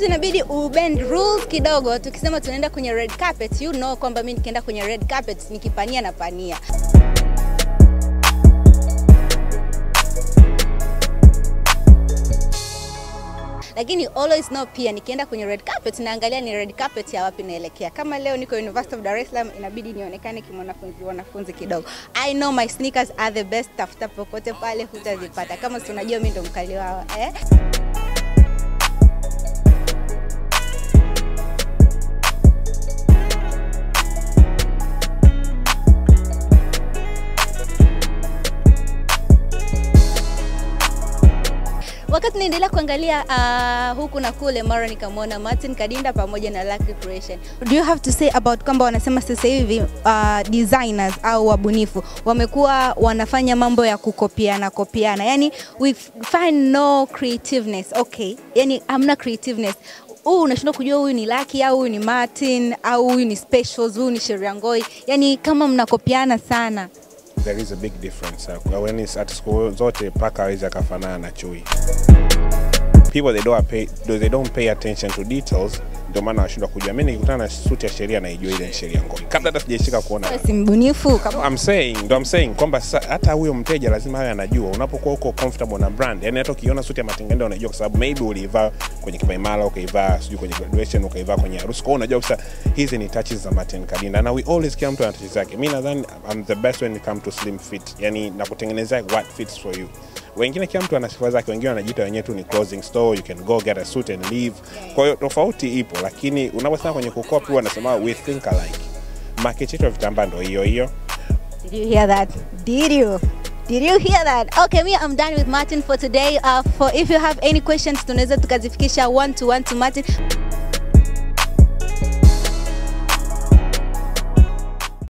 Sometimes inabidi ubend rules kidogo. Tukisema tunaenda kwenye red carpet, you know kwamba mimi nikienda kwenye red carpet nikipania na pania. Lakini always know pia nikienda kwenye red carpet naangalia ni red carpet ya wapi naelekea. Kama leo niko University of Dar es Salaam, inabidi nionekane kimwanafunzi wanafunzi kidogo. I know my sneakers are the best, tafuta popote pale hutazipata. Kama si unajua mimi ndo mkali wao, eh? Wakati naendelea kuangalia huku na kule, mara nikamwona Martin Kadinda pamoja na Lucky Creation. Do you have to say about kwamba wanasema sasa hivi designers au wabunifu wamekuwa wanafanya mambo ya kukopiana kopiana. Yani we find no creativeness. Okay. Yani hamna creativeness. Huu unashindwa kujua huyu ni Lucky au huyu ni Martin au huyu ni Specials, huyu ni Sheria Ngoi. Yani kama mnakopiana sana. There is a big difference. When it's at school zote paka hawezi akafanana na chui. People they don't pay attention to details, ndio maana wanashindwa kujua. Mimi nikikutana na suti ya Sheria naijua ile ni Sheria Ngoi kabla hata sijaishika kuona. Si mbunifu kama I'm saying kwamba hata huyo mteja lazima awe anajua. Unapokuwa uko comfortable na brand, yani hata ukiona suti ya Martin Kadinda unajua kwa sababu maybe uliivaa kwenye kipaimara, ukaivaa sijui kwenye graduation, ukaivaa kwenye harusi. Kwa hiyo unajua sasa hizi ni touches za Martin Kadinda. Na we always, kila mtu ana touches zake. Mimi nadhani I'm the best when it comes to slim fit. Yani nakutengenezea what fits for you. Wengine kila mtu ana sifa zake, wengine wanajiita wenyewe tu ni clothing store, you can go get a suit and leave. Kwa hiyo tofauti ipo, lakini unaposema kwenye kukopi wanasema we think alike. Market yetu ya vitambaa ndio hiyo hiyo. Did you hear that? Did you? Did you hear that? Okay, me, I'm done with Martin for today. For if you have any questions, tunaweza tukazifikisha one to one to Martin.